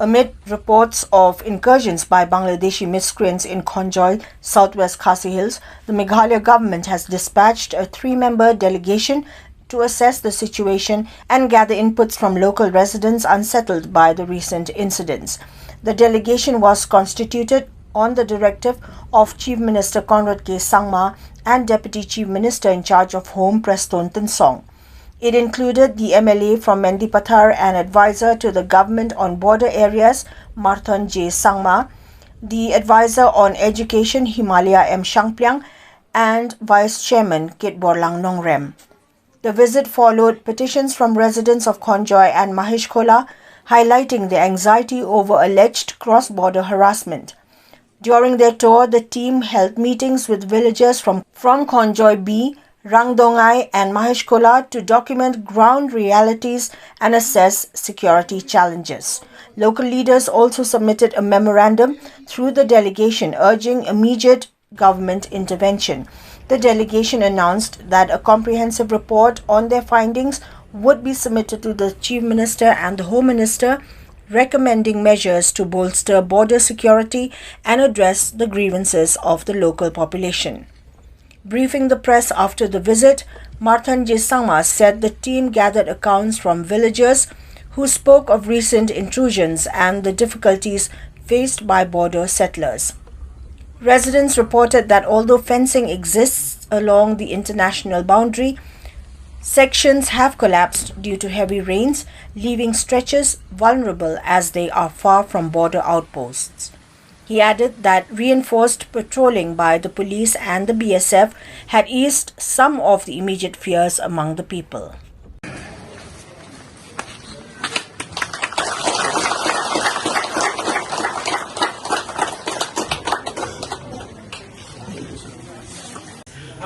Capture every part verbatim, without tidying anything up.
Amid reports of incursions by Bangladeshi miscreants in Khonjoy, Southwest Khasi Hills, the Meghalaya government has dispatched a three-member delegation to assess the situation and gather inputs from local residents unsettled by the recent incidents. The delegation was constituted on the directive of Chief Minister Conrad K Sangma and Deputy Chief Minister in charge of Home Prestone Tynsong. It included the M L A from Mendipathar, an advisor to the government on border areas, Marthon J Sangma, the advisor on education, Himalaya M Shangpliang, and Vice Chairman Kitborlang Nongrem. The visit followed petitions from residents of Khonjoy and Maheshkhola, highlighting their anxiety over alleged cross-border harassment. During their tour, the team held meetings with villagers from, from Khonjoy B, Rangdongai, and Maheshkhola to document ground realities and assess security challenges. Local leaders also submitted a memorandum through the delegation urging immediate government intervention. The delegation announced that a comprehensive report on their findings would be submitted to the Chief Minister and the Home Minister, recommending measures to bolster border security and address the grievances of the local population. Briefing the press after the visit, Marthon J Sangma said the team gathered accounts from villagers who spoke of recent intrusions and the difficulties faced by border settlers. Residents reported that although fencing exists along the international boundary, sections have collapsed due to heavy rains, leaving stretches vulnerable as they are far from border outposts. He added that reinforced patrolling by the police and the B S F had eased some of the immediate fears among the people.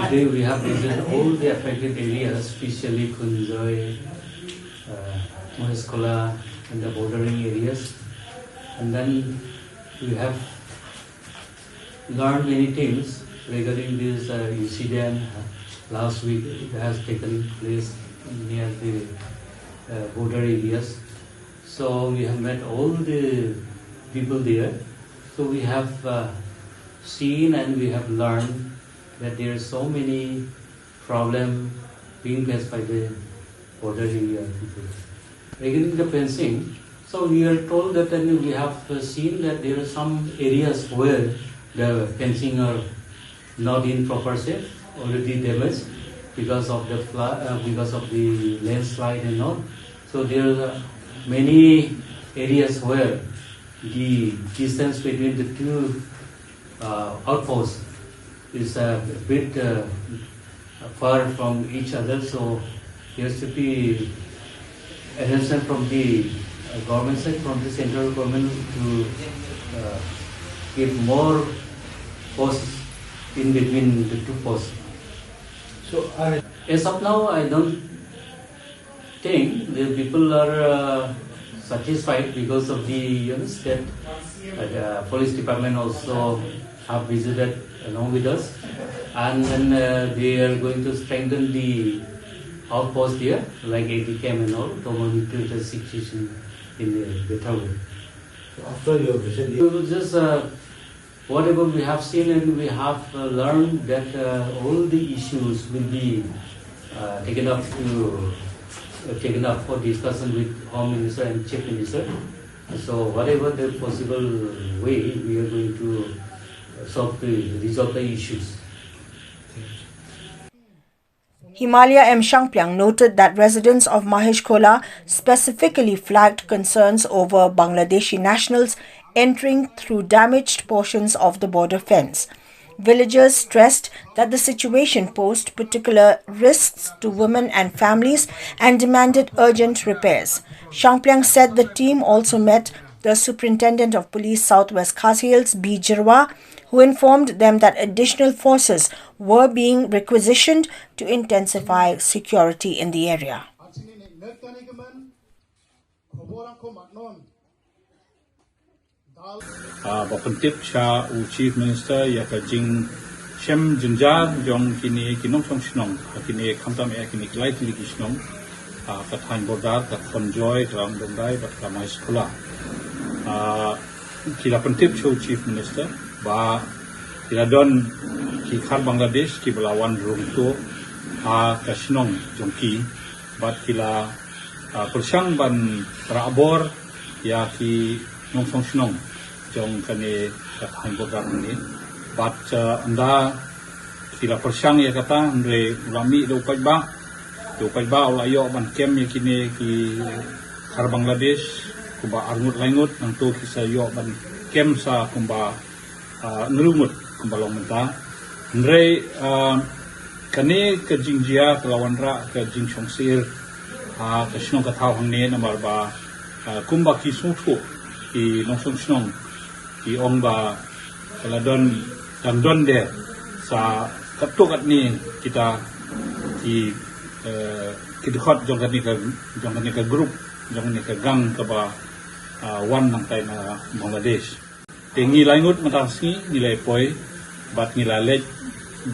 Today we have visited all the affected areas, especially Khonjoy, uh, Maheshkhola and the bordering areas. And then we have learned many things regarding this, uh, incident, uh, last week. It has taken place near the, uh, border areas. So we have met all the people there. So we have, uh, seen and we have learned that there are so many problem being faced by the border area people. Regarding the fencing, so we are told that, and we have, uh, seen that there are some areas where the fencing are not in proper shape, already damaged because of the flood, uh, because of the landslide and all. So there are many areas where the distance between the two, uh, outposts is a bit, uh, far from each other, so there should be attention from the, uh, government side, from the central government to, uh, give more posts in between the two posts. So, I As of now, I don't think the people are, uh, satisfied because of the, you know, state, uh, the police department also have visited along with us, and then, uh, they are going to strengthen the outpost here, like A D camp and all, to monitor the situation in a better way. After your visit, we will just, uh, whatever we have seen and we have, uh, learned that, uh, all the issues will be, uh, taken up to, uh, taken up for discussion with Home Minister and Chief Minister. So whatever the possible way, we are going to, uh, solve the, resolve the issues. Himalaya M Shangpliang noted that residents of Maheshkhola specifically flagged concerns over Bangladeshi nationals entering through damaged portions of the border fence. Villagers stressed that the situation posed particular risks to women and families and demanded urgent repairs. Shangpliang said the team also met the Superintendent of Police Southwest Khasi Hills, B Jyrwa, who informed them that additional forces were being requisitioned to intensify security in the area. Ah, ba pyntip sha u Chief Minister ïa ka jingshem jynjar jong kine ki nongshong shnong, ha kine khamtam ïa kine ki lai tylli ki shnong, ah, ka thaiñ border, ka Khonjoy, ka Rangdongai bad ka Maheshkhola. Ah, ki la pyntip sha u Chief Minister ba ki la don ki khar Bangladesh kiba la wan rung tuh ha ka shnong jong ki, bad ki la, ah, pyrshang ban rah bor ïa ki nongshong shnong jong kane ka thaiñ border hangne. Bad, ah, ynda ki la pyrshang ïa kata, hynrei u la mih da u paidbah, da u paidbah u la ïoh ban kem ïa kine ki khar Bangladesh kumba arngut laingut, nangta ki sa ïoh ban kem sa kumba, ah, hynriew ngut kumba long mynta. Hynrei, ah, kane ka jingjia ka la wanrah ka jingshongsyier, ah, ka shnong ka thaw hangne, namar ba, ah, kumba ki sngewthuh ki nongshong shnong, ki ong ba ka la don, dang don de sa katto katne kita ki, eh, ki dkhot jong kane ka, jong kane ka group, jong kane ka gang kaba, ah, wan nangtai na Bangladesh. Te ngi la ïangut mynta ka sngi, ngi la poi bad ngi la leit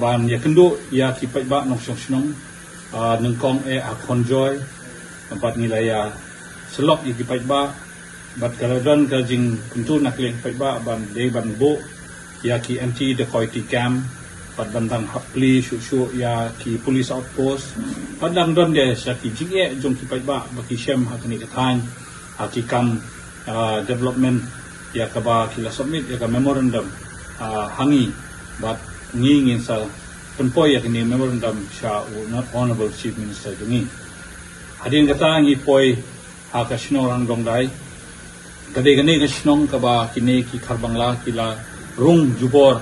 ban ïakynduh ïa ki paidbah nongshong shnong, ah, nyngkong eh ha Khonjoy, bad ngi la ïasyllok ïa ki paidbah, bad ka la don ka jingkyntu na ka liang ki paidbah ban dei ban buh ïa ki anti dacoity camp, bad ban dang hap plie shuh shuh ïa ki police outpost, bad dang don de sa ki jingeh jong ki paidbah ba ki shem ha kane ka thaiñ, ha ki kam, ah, development ïa kaba ki la submit ïa ka memorandum, ah, ha ngi, bad ngi ngin sa pynpoi ïa kane memorandum sha u Honorable Chief Minister jong ngi. Hadien kata ngi poi ha ka shnong Rangdongdai. Ka dei kane ka shnong kaba kine ki khar Bangla ki la rung jubor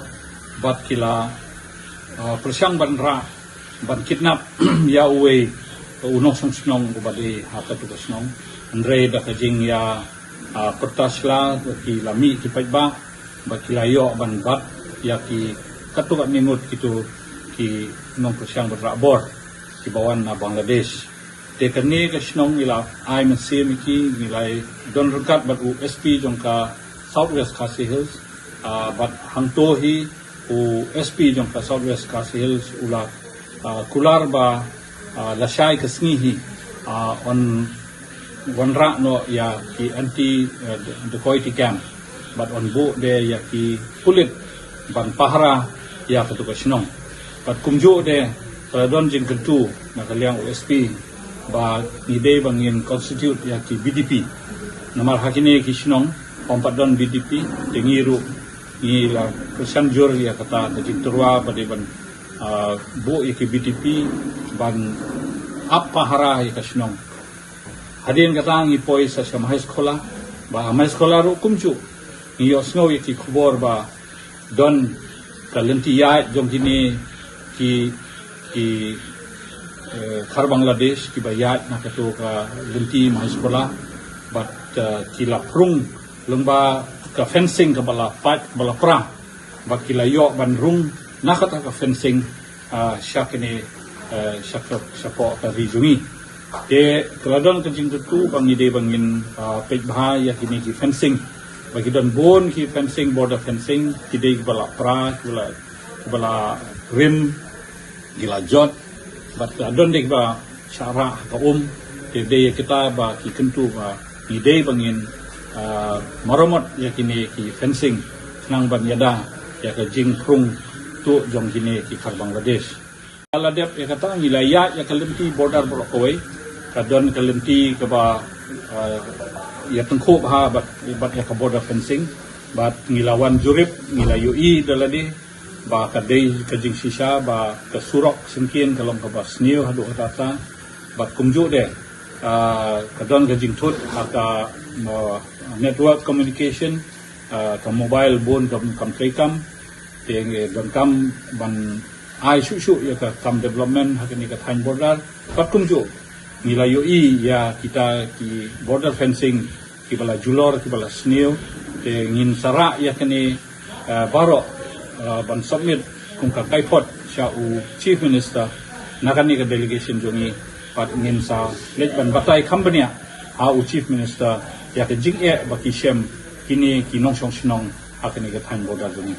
bad ki la, ah, pyrshang ban rah, ban kidnap ïa uwei u nongshong shnong uba dei ha katu ka shnong. Hynrei da ka jingïa, ah, pyrta sla ki la mih ki paidbah bad ki la ïoh ban bat ïa ki katto katne ngut kitu ki nongpyrshang ban rah bor kiba wan na Bangladesh. Te kane ka shnong ngi la ai mynsiem ïa ki, ngi la don ryngkat bad u S P jong ka South West Khasi Hills, ah, bad hangto hi u S P jong ka South West Khasi Hills u la, ah, kular ba, ah, lashai ka sngi hi, ah, un wanrah noh ïa ki anti, ah, dacoity camp, bad un buh de ïa ki pulit ban pahara ïa katu ka shnong. Bad kumjuh de ka la don jingkyntu na ka liang u S P ba ngi dei ba ngin constitute ïa ki B D P. Namar ha kine ki shnong ym pat don B D P, te ngi ruh ngi la kyrshan jur ïa kata ka jingtyrwa ba dei ban, ah, buh ïa ki B D P ban ap pahara ïa ka shnong. Hadien kata ngi poi sa sha Mahesh Khola, bad ha Mahesh Khola ruh kumjuh ngi ïohsngew ïa ki khubor ba don ka lynti ïaid jong kine ki, ki, eh, khar Bangladesh kiba ïaid na katu ka lynti Mahesh Khola, bad, eh, ki la phrung lyngba ka fencing kaba la pait, kaba la pra, bad ki la ïoh ban rung na kata ka fencing, ah, sha kine, eh, sha ka, shapoh ka ri jong ngi. Te ka la don ka jingkyntu ba ngi dei ba ngin, ah, peit bha ïa kine ki fencing. Ba ki don bun ki fencing, border fencing, ki dei kiba la pra, kiba la, kiba la rim, ki la jot, bad ka don de kiba shah rah ha ka um, te dei ïa kita ba ki kyntu ba ngi dei ba ngin, ah, maramot ïa kine ki fencing, khnang ban ïada ïa ka jingphrung tuh jong kine ki khar Bangladesh. La dep ïa kata ngi la ïaid ïa ka lynti border baroh kawei, ka don ka lynti kaba, ah, ïa tyngkhuh bha bad, bad ïa ka border fencing, bad ngi la wan jurip, ngi la ïohi da lade ba ka dei ka jingshisha ba ka surok syngkien ka long kaba sniew haduh katta, bad kumjuh de, ah, ka don ka jingthut ha ka, ah, network communication, ah, ka mobile bun kam, kam treikam, te ngi donkam ban ai shuh shuh ïa ka kam development ha kane ka thaiñ border, bad kumjuh ngi la ïohi ïa kita ki border fencing kiba la julor, kiba la sniew, te ngin sa rah ïa kane, eh, baroh, eh, ban submit kum ka kaiphod sha u Chief Minister na kane ka delegation jong ngi, bad ngin sa leit ban batai kham bniah ha u Chief Minister ïa ka jingeh ba ki shem kine ki nongshong shnong ha kane ka thaiñ border jong ngi.